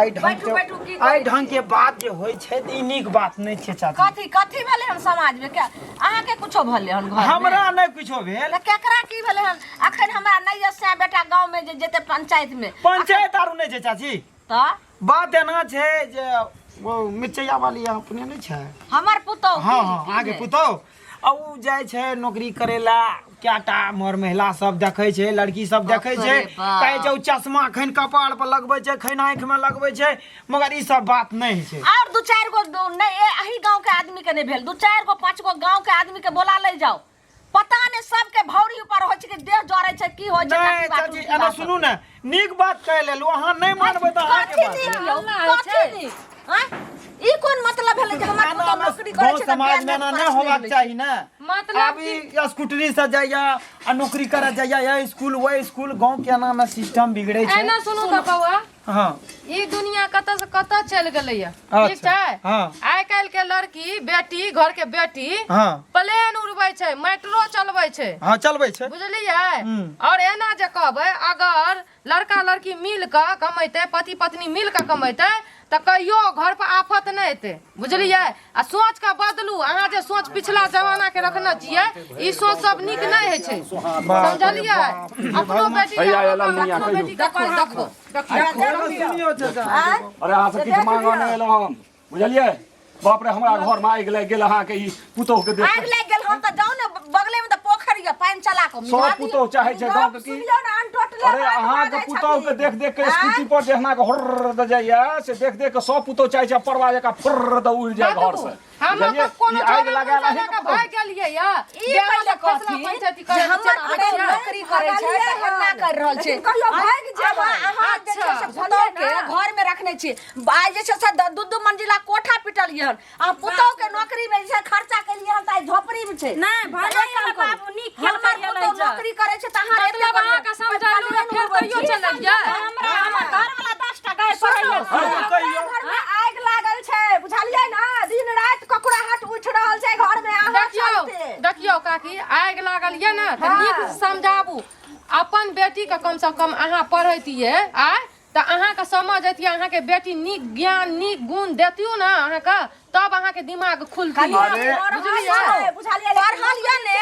एहि ढंग बैठू, के बैठू, की एहि करै ढंग के बात जे होइ छै तऽ ई नीक बात नहि छै चाची कथी कथी भेलै हन समाज में क्या अहाँके कुछो भेलै हन घर में? हमरा नहि कुछो भेल तऽ केकरा की भेलै हन अखन हमरा नहि यऽ सैं बेटा गाँव में जे जेतै पंचायत में पंचायत आरू नहि छै चाची तऽ बात एना छै जे ओ मिरचैया वाली अपने नहि छै हमर पुतोह हँ की- हँ की अहाँके भेल? पुतोह आ ओ जाइ छै नौकरी करै लए कएटा मर महिला सब देखै छै लड़की सब देखै बाप छै रे बाप। कहै छै ओ चश्मा खन कपार पर लगबै छै खन आँखिमे लगबै छै मगर ई सब बात नहि होइ छै और दू चारि गो नहि एही गांव के आदमी के नहि भेल दू चारि गो पाँच गो गांव के आदमी के बोला ले जाओ पता नहि सबके भौरी ऊपर होइ छै कि देह जरै छै की होइ छै नहि कथी बात चाची एना सुनू ने नीक बात कहि लेलहुँ अहाँ नहि मानबै तऽ अहाँके कथी बात नीक यौ हल्ला होइ कथी छै। नीक आँय? ई कोन मतलब भेलै जे हमर पुतोह नौकरी करै गाँव छै तऽ समाज में बियाह एना नहि नहि होबाक होइ छै। चाही ने मतलब आब ई स्कूटरी से जाइया आ नौकरी करऽ जाइया या स्कूल वो स्कूल गाँव के एना में सिस्टम बिगड़े छै एना सुनू तऽ बौआ हाँ ई दुनिया कतऽ से कतऽ चलि गेलैया ठीक अच्छा, छै हाँ। आइ काल्हि के लड़की बेटी घर के बेटी हाँ प्लेन उड़बै छै मेट्रो चलबै छै हाँ चलबै छै बुझलियै हम्म। और एना जे कहबै अगर लड़का लड़की मिल कऽ कमेतै पति पत्नी मिल कऽ कमेतै तऽ कहियो घर पर आफत नहि एतै बुझलियै आ सोच के बदलू अहाँ जे सोच पिछला जमाना के रखने छियै ई सोच सब नीक नहि होइ छै समझलियै अपनो बेटी के हैया, ललमुनिया, अपनो कहियौ। बेटी के पढ़ाबू सुनियौ चाचा अरे अहाँ से किछु मांगऽ नहि एलहुँ हम बुझलियै बाप रे हमरा घर में आगि लागि गेल अहाँके ई पुतोह के देख आगि लागि गेल हम तऽ जाउ ने बगले में तऽ पोखरि यऽ पानि चला कऽ सब मिला दियौ। पुतोह चाहै छै गाँव के की सुनियौ ने अनटोटले अरे बात अहाँके बाजै पुतोह के छथिन। देख देख के स्कूटी पर जे एना के हुर्र द जाइया से देख देख के सब पुतोह चाहै छै परवा जकाँ फुर्र द उड़ि जाय घर से हम बुझलियै? तऽ कोनो ई आगि झगड़ा लगायल पंचायत अहींके लऽ कऽ पुतोह। भागि गेलियै या ई बियाह पहिले से फैसला कहथिन पंचायती जे करै हमर पुतोह नौकरी करै छै तऽ एना कर रहल छै लेकिन कहियो भागि जेबै। अहाँ जे छै से अच्छा, पुतोह के बुझलियै ने? घर में रखने छी आइ जे छै से दू दू मंजिला कोठा पिटलियै हन आ पुतोह के नौकरी में जे छै खर्चा केलियै हन तऽ आइ झोपड़ी में छै नहि, तऽ भले एक काम हमर करू। बाबू नीक हमर केलकै पुतोह एलै नौकरी करै छै तऽ अहाँ एते मतलब करियौ। अहाँके समझालू पर फेर तैयो चलैया हमरा हमर घरवला 10 टा गाय पढ़ैया हाँ, कहियौ घर में आगि लागल छै बुझलियै ने दिन राति ककराहट उठि रहल छै घर में अहाँ देखियौ चलते देखियौ काकी आगि लागल ये ने तऽ नीक से समझाबू अपन बेटीके कमसँ कम अहाँ पढ़ैतियै आय तऽ अहाँके समझ अयतियै, अहाँके बेटी नीक ज्ञान नीक गुण देतियो ने अहाँके, तब अहाँके दिमाग खुलती। अरे, बुझलियै? बुझलियै? पढ़ल यऽ ने,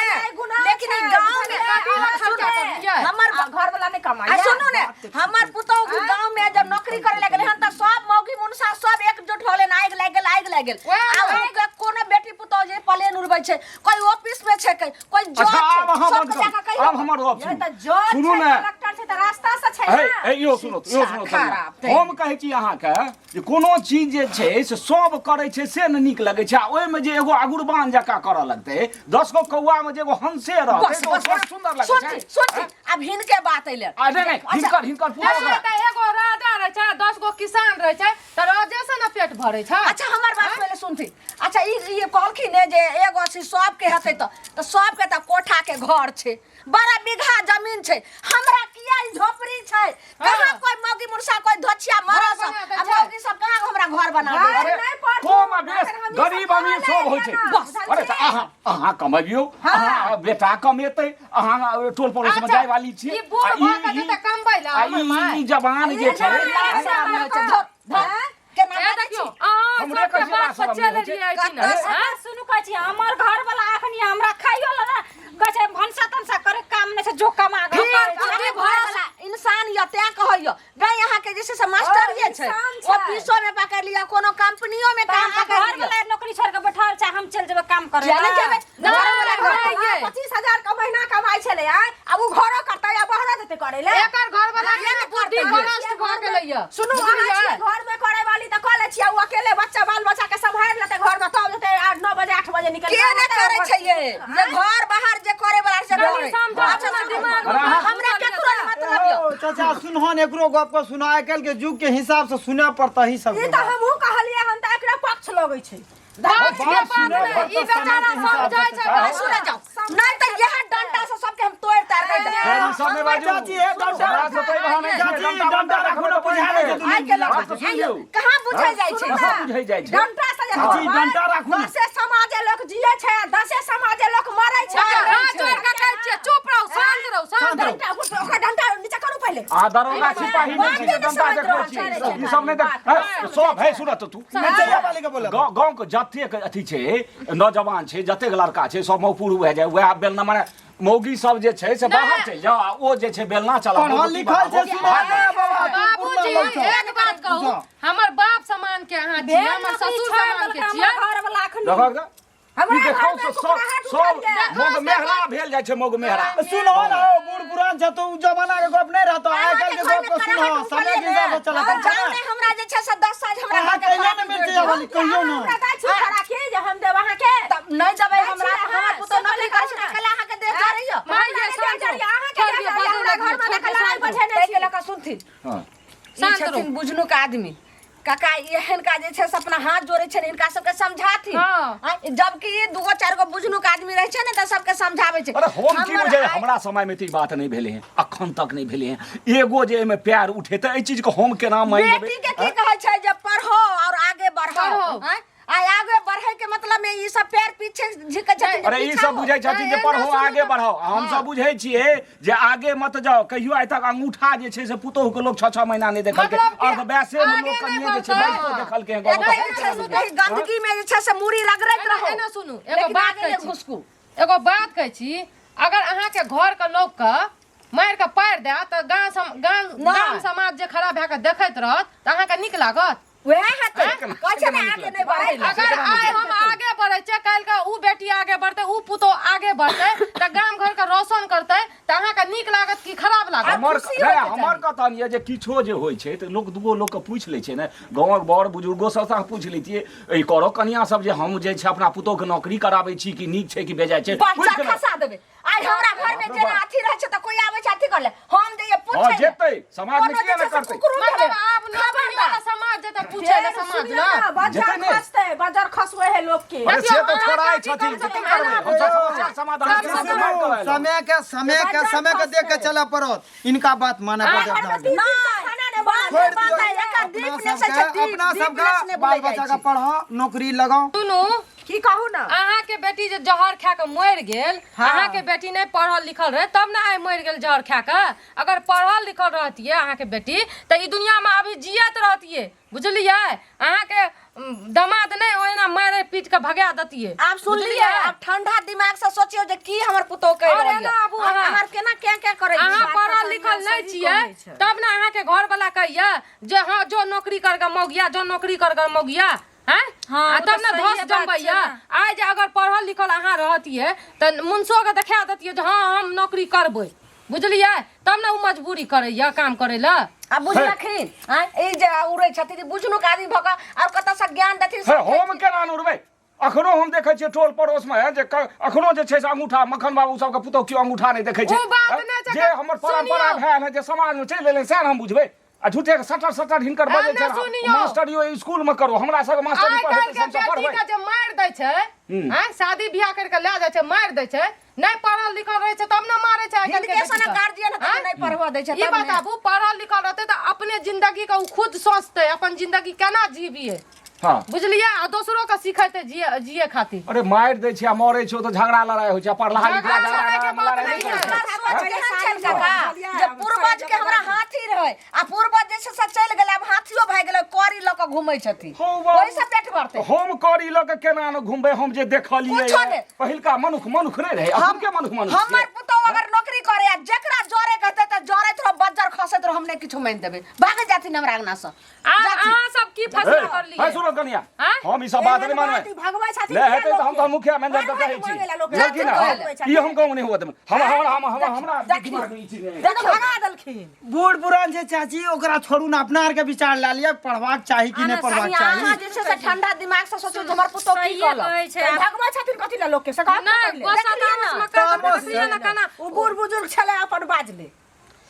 लेकिन ई गाँव में कथी लए खर्चा करलियै? हमर घर वाला नहि कमाइ। आ सुनू ने, हमर पुतोहु गाँव में जब नौकरी करे लगले हन तऽ सब मौगी मुनसा सब एकजुट होले, आगि लागि गेल, आगि लागि गेल। वएह आ ने। ओके कोनो बेटी पुतोहु जे प्लेन उड़बै छै, कोई ऑफिस में छै, कोई जज अच्छा, आब छै, अहाँ सबके बंद करू। जाकऽ कहियौ। आब हमर गप ये सुनू। तऽ जज सुनू छै, ने। कलेक्टर छै, तऽ रास्ता से छै हे ने। हे, इहो सुनू, इहो सुनू। खराब। हम कहै छी अहाँके जे कोनो चीज जे छै से सब करै छै से ने नीक लगै छै, आ ओहिमे जे एगो अगुरबान जकाँ करऽ लगतै, 10 गो कौआमे जे एगो हंसे रहतै बस तऽ ओ बस बड़ बस। सुन्दर लगै सुनती छै। सुनती, आब हिनके बात अइले। आ नहि नहि, हिनकर हिनकर पूरा नहि, तऽ एगो राजा रहै छै, 10 गो किसान रहै छै, तऽ राजे से ने पेट भरै छै। अच्छा, हमर बात पहिले सुनती। अच्छा, ई ई कहलखिन ने जे एगो छै सबके हेतै, तऽ सबके तऽ कोठा के घर छै, 12 बीघा जमीन छै, हमरा किया ई झोपड़ी छै? कहाँ कोई मौगी मुर्सा कोई धोछिया मरस बना दै आ छै। मौगी सब कहाँ हमरा घर बना दै अरे छै? अरे, नहि पढ़ू, कम आ बेस अखन हमही गरीब सब अमीर सब होइ छै। बस। अरे, तऽ अहाँ अहाँ कमबियौ, अहाँ बेटा कमेतै, अहाँ टोल पड़ोस में अच्छा, जाय वाली छी। ई बूढ़ आ भऽ कऽ जेतै कमबै लए आ हमर ई माय। ई जवान जे छै, लाज शरम नहि होइ छै। धर, धर, केना ए बाजै देखियौ, छी? अहाँ हमरे सबके कहै छी, बात पर लाज शरम चलि नहि होइ छै। रहियै कि कतऽ नहि? से- आँय? सुनू, कहै छी हमर घर वाला अखनी हमरा खाइयो ला ना कहै छै, भनसा तनसा करे काम नहि छै, जो कमा गऽ। फिर हमर बुद्धि अहाँके घरवाला इंसान यऽ तें कहैय गई, अहाँके जे छै से मास्टर ये छै, इंसान छै। ऑफिसो में पकड़ लिअ, कोनो कंपनियो में काम अहाँ पकड़ घर लिअ। वाला नौकरी छोड़ के बैठल छै, हम चलि जेबै काम करे किया नहि जेबै? नहि, घरवाला नहि, घर- नहि। 25,000 के महीना कमाइ छलै आय, आब उ घरो करतै आ बहरो जेतै करै ले? एकर घरवाला के ने बुद्धि भ्रष्ट भऽ गेलैया। सुनू, अहाँ बुझलियै? छियै घर में करे वाली तऽ कऽ लै छियै, उ अकेले बच्चा बाल बच्चा के सम्हारि लेतै घर में, तब जेतै 8 9 बजे 8 बजे निकल के नहि करै छै ये जे घर बाहर जे करे वाला से कनि करे। समझाउ, अच्छा, अपना सुनू। दिमाग अरे अहाँ- हमरा केकरो नहि मतलब यऽ। ओ, चाचा सुनहन, एकरो गप के सुना, आइ काल्हि के युग के हिसाब से सुनऽ पड़तै ही सब। ई तऽ हमहूँ कहलियै हन, तऽ एकरा पक्ष लगै छै। पक्ष के बात बात सुनऽ नहि, पड़तै ई बेचारा समय के हिसाब समझै से। छै आ, बात। सुनै जाउ, नहि तऽ इएह डंटा से सबके हम तोड़ि ताड़ि के देब। फेर ई सब नहि बाजू। चाची, हे डंटा हमरा से पैघ अहाँ नहि छियै। चाची, डंटा डंटा बंटा राखू ने, बुझा दै छै दुनू। आइ के लोक बात तऽ सुनि लियौ। कहाँ बुझै जाइ छै? कहाँ बुझै जाइ छै? डंटा से जे चाची, तोड़बै, डंटा राखू ने। दसे समाजे लोक जियै छै आ दसे समाजे लोक मरै छै। हाथ जोड़ि कऽ कहै छियै, चुप रहू, शान्त रहू, शान्त शान्त रहू। रहू। डंटा ओकरा डंटा नीचा करू पहिले। आ दरोगा सिपाही नहि छै जे डंटा देखबै छी। ई सब नहि देख, हे, सब है, सुनत तू। नचैया वाली के बोलब। गाँव गाँव के जतेक अथी छै, नौजवान छै, जतेक लड़का छै, सब मौपुर भए जाय, वएह बेलना, माने मौगी सब जे छै से बाहर चलि जाओ आ ओ जे छै बेलना चलाबो, पढ़ल रोटी लिखल बनाबो, छै, सुना भात ए बाबा, तू बाबूजी, पुरना लोग छौ। एक बात कहू, बुझा। हमर बाप समान के अहाँ छियै, भेल हमर नौकरी ससुर छोड़ि समान के देलकै छियै। हमर घर वाला अखनी। देखहक ने, ई हमरा देखौ घरमे से सब कुकराहट सब उठल यऽ। मौग मेहरा भेल जाइ छै, मौग मेहरा। सुनहो ने, ओ बूढ़ पुरान छै तो उ जमाना के गप नहि रहतो, आइ काल्हि के गप के सुनहो, समय के हिसाब से चलत आ, जाउ ने, हमरा जे छै से 10 साल हमरा अहाँ घर के कहियो ने खराबी मिर्चैया वाली, कहियो ने। हमरा दै छी खराकी जे हम देब अहाँके? तब नहि देबै। दै हमरा छी हमर अहाँ, पुतोह से नौकरी पहिले करै छै कहू तऽ कला अहाँके देह जरैय। माय हमरा ये, नहि शान्त देह जरैय, रहू। अहाँके छोड़ि देह दियौ, जरैय, हमरा बाजू घरमे नहि, देखऽ लड़ाइ शान्त रहू। बझेने ताहिके छी। लऽ कऽ सुनथिन। हँ। ई शान्त रहू। छथिन बुझनुक आदमी काका, एहन का जे छै से अपना हाथ जोड़े छै, हिनका सबके समझाथिन। हाँ। आँय, जबकि ई दूगो चारि गो बुझनुक आदमी रहै छै ने तऽ सबके समझाबै छै। अरे, हम की हमर बुझै, आइ- हमरा समय में तऽ ई बात नहि भेलै हँ, अखन तक नहि भेलै हँ। एगो जे एहिमे प्यार उठेतै, एहि चीजके हम केना मानि लेबै? बेटी के की कहै छै जे पढ़ो और आगे बढ़ो। पढ़ो। आँय? आ आगे बढ़े के मतलब में ई सब पैर पीछे झिकै छथिन जे अरे, ई पीछा सब हो। बुझै छथिन जे नहि, पढ़ो एना सुनू आगे ने। बढ़ाओ, आ हम सब बुझै छियै जे आगे मत जाओ। कहियो आइ तक अंगूठा जे छै से पुतोहु के लोग 6 6 महीना नहि देखलकै। मतलब कि अर्ध वयसे मे आगे लोग नहि कनिये जे छै बढ़तै। बैसतो देखलकै हँ गाँव एना जे छै से कही गंदगी में जे छै से मूड़ी रगड़ैत एना रहो, एना सुनू, एगो लेकिन बात आगे कहै नहि छी। घुसकू। एगो बात कहै छी, अगर अहाँके घर के लोक के मारि के पारि दे तऽ गाँव सम गाँव नहि। गाम समाज जे खड़ा भए के देखैत रहत तऽ अहाँके नीक लागत? वएह हेतै, केना- कहै छै ने केना आगे नीक नहि बढ़ै लए। अगर आइ हम आगे बढ़ै छियै, काल्हि के उ बेटी आगे बढ़तै, उ पुतोह आगे बढ़तै तऽ गाम घर के रोशन करतै, तऽ अहाँके नीक लागत कि खराब लागत? हमर खुशी नहि, होइके हमर कथन यऽ जे किछो जे होइ छै तऽ लोक दूगो लोकके पूछि लै छै ने, गाँवक बड़ बुजुर्गो सबसँ अहाँ पूछि लैतियै, एहि करो कनिया सब जे हम जे छै अपना पुतोहके नौकरी कराबै छी कि नीक छै कि बेजाय छै, बच्चा पूछि के ने। खसा देबै। आइ हमरा घर में बाप रे जेना बाप। अथी रहै छै तऽ कोई आबै छै अथी कर ले, हम जइयै पूछै हँ ले। जेतै समाजमे, कोनो किया जे नहि छै से करतै? कुकुरो मतलब भेलै। आब नौकरी वाला समाज जेतै पूछै ले फेर समाज सुनियौ ने। ने, बज्जर जेतै ने। खसतै, बज्जर खसबै है लोक के। अरे, से तऽ अहाँ थोड़ा चाची छथिन कम से तऽ की कम करबै एना हमसब? समस्याके समाधान कम से केना कम मारि कऽ एलहुँ? समय के समय के समय के देख के चलऽ पड़त, इनका बात माने पड़त घर अपना में आरके। तीन दिन से खाना नहि बनल। छोड़ि बात दियौ। है, एकर अपना डीप नेस छै, सबके डीप अपना डीप सबके नेस नहि बाल बुलै बच्चा जाइ के छै। पढ़ाओ, नौकरी लगाओ। सुनू। की कहू ना अहाँ के बेटी जे जहर खा के मरि गेल हाँ। अहाँ के बेटी नहीं पढ़ल लिखल रहे तब ना आइ मरि गेल जहर खा के अगर पढ़ल लिखल रहतियै अहाँ के बेटी तऽ ई दुनिया में अभी जियत रहतियै बुझलियै अहाँ के दमाद नहीं ओहिना मारे पीट के भगा देतियै आब सुनलियै बुझलियै? आब ठंडा दिमाग से सोचियौ जे की हमर पुतोह कहि अरे रहल ना यऽ आबू अहाँ। अहाँ केना क्या क्या करै अहाँ छी पढ़ल लिखल नहीं छियै तब ना अहाँ के घर वाला कहिया जे हाँ जो नौकरी करगा मौगिया जो नौकरी करगा मौगिया हैं हाँ, आ ओ तब तऽ ना सहिए धस बात छै जमबैया ना। आइ जे अगर पढ़ल लिखल अहाँ रहतियै तऽ मुनसो के देखा देतियै जे हाँ हम नौकरी करबै बुझलियै तब ने ओ मजबूरी करैया काम करै लए आ बुझलखिन आँय ई जे उड़ै छथिन ई बुझनुक आदमी भऽ कऽ आओर कतऽसँ ज्ञान देथिन हे हम केना ने उड़बै अखनो हम देखै छियै टोल पड़ोसमे जे अखनो जे छै से अंगूठा मखन बाबू सबके पुतोह केओ अंगूठा नहि देखै छै ओ बात नहि छै जे हमर परम्परा सुनियौ। भेल है जे समाजमे चलि एलै सएह ने हम बुझबै आ झूठे के सटर सटर हिनकर बजै नहि छै सुनियौ। मास्टरियो स्कूल मे करो हमरा सबके मास्टरी आइ पढ़ेतै काल्हि के हम सब बेटी पढ़बै के जे मारि दै छै आँय शादी बियाह करि के लए जाइ छै मारि दै छै नहि पढ़ल लिखल रहै छै तब ने मारै छै आइ काल्हि के हिनके बेटी सनक के। गार्जियन हेतै तऽ आँय? नहि पढ़बऽ दै छै ई तब ने। बताबू पढ़ल लिखल रहतै तऽ अपने जिंदगी के ओ खुद सोचतै अपन जिंदगी केना जीबियै हाँ बुझलियै आ दोसरो के सिखेतै जिए जिए खातिर अरे मारि दै छै आ मरै छै ओ तऽ झगड़ा लड़ाइ होइ छै आ पढ़लहा लिखला झगड़ा लड़ाइ के झगड़ा बात लड़ाइ नहि नहि करै है। छै हमर सोच केहन छल काका जे पूर्वज के हमरा हाथी रहै आ पूर्वज जे छै से चलि गेलै आब हाथियो भए गेलै करी लऽ कऽ घूमै छथिन हौ बाबू। ओहिसँ पेट भरतै हम करी लऽ के केना ने घुमबै हम जे देखलियै कुछो नहि। पहिलका मनुख मनुख नहि रहै अखुनके मनुख मनुख हमर छियै। पुतोह अगर नौकरी करे आ जेकरा जरे कहते तऽ जरैत रहो बज्जर खसैत रहो हम नहि किछु मानि देबै भागि जाथिन हमरा अंगना सँ आ अहाँ सब की फैसला हे, कर हे लिए सूरज कनिया आँय? हम ई सब बात नहि मानबै एहन बात भगबै छथिन ले किया हेतै तऽ हम लोकके? तऽ मुखिया मैनेजर मारि के कहै मारि छी मांगेला लोकके। बुझलखिन ने भगबै छथिन। ई हम कहूँ नहि हुअ देबै हम हमरा हम हमरा हमरा दिमाग मे ई चीज नहि देखियौ, भगा देलखिन बूढ़ पुरान छै चाची ओकरा छोड़ू ने अपना आरके विचार लए लिअ पढ़बाक चाही कि नहि पढ़बाक अहाँ चाही जे छै से ठंडा दिमाग से सोचू जे हमर पुतोह की सहिए कहलक कहै छै तऽ भगबै छथिन कथी लए लोकके से कहत ने नहि पहिले। गोसा तामस मे कहि देबै देखलियै ने केना ओ बूढ़ बुजुर्ग छलै अपन बाजले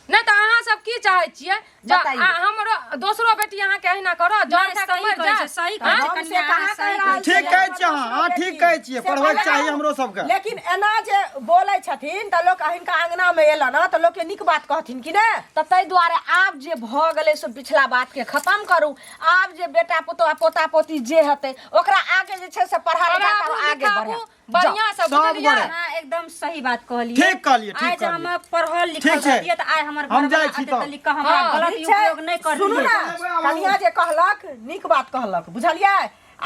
नहि तऽ अहाँ सब की चाहै छियै जे बताइए। हमरो दोसरो बेटी अहाँके अहिना करत जहर नहि, खा कऽ सही मरि कहै जायत छै, सही कहै छै हम से कनिया, कहाँ अहाँ कहि सही रहल ठीक छियै, कहै छियै अहाँ, अहाँ बेटी। ठीक कहै छियै, से पढ़बैके भले चाही हमरो सबके। लेकिन एना जे बोलै छथिन तऽ लोक हिनका अंगना मे एला ना तऽ लोकके नीक बात कहथिन कि ने तऽ ताहि दुआरे आब जे भऽ गेलै से पिछला बातके खतम करू आब जे बेटा पुतोह आ पोता पोती जे हेतै ओकरा आगे जे छै से पढ़ा लिखा पढ़ाबू कऽ आगे लिखाबू बढ़ायब बढ़िआँ से सब बुझलियै गोरे। अहाँ एकदम सही बात कहलियै ठीक कहलियै, ठीक आइ जे कहलियै। हम पढ़ल लिखल ठीक छै। रहतियै तऽ आइ हमर हम घरवला जाइ छी अते तब। तलिक हमरा हाँ, गलत ठीक छै? उपयोग नहि सुनू करतियै ने कनिया जे कहलक नीक बात कहलक बुझलियै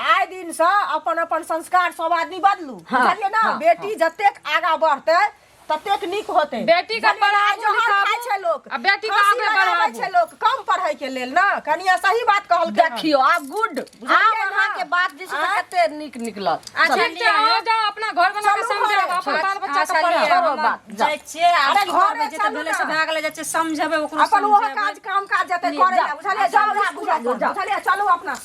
आइ दिनसँ अपन अपन संस्कार सब आदमी बदलू बुझलियै ने बेटी जतेक आगाँ बढ़तै ततेक नीक होतै बेटी के बुझलियै ने? आइ पढ़ाबू, जहर लिखाबू, खाइ छै लोक आ बेटी के फांसी आगे लगाबै बढ़ाबू। छै लोक कम पढ़ै के लेल ने कनिया सही बात कहलकै हन। देखियौ आब गुड आब बुझलियै ने? अहाँके बात जे छै से आँय? कते नीक निकलल अच्छा ठीक छै लिअ अहाँ जाउ अपना घर वाला के चलू समझाउ घरे। अपन बाल बच्चा के अच्छा पढ़ाउ लिअ, छोड़ो हम बात, जाउ। जाइ छियै आब अरे की घरे करबै जे तऽ चलू भेलै से ने। भए गेलै जाइ छियै समझेबै ओकरो अपन ओहो समझेबै काज काम काज जते लिअ, करै जाउ। लए बुझलियै जाउ समझा स्कूल बुझा दियौ, अपन, जाउ। बुझलियै चलू अपना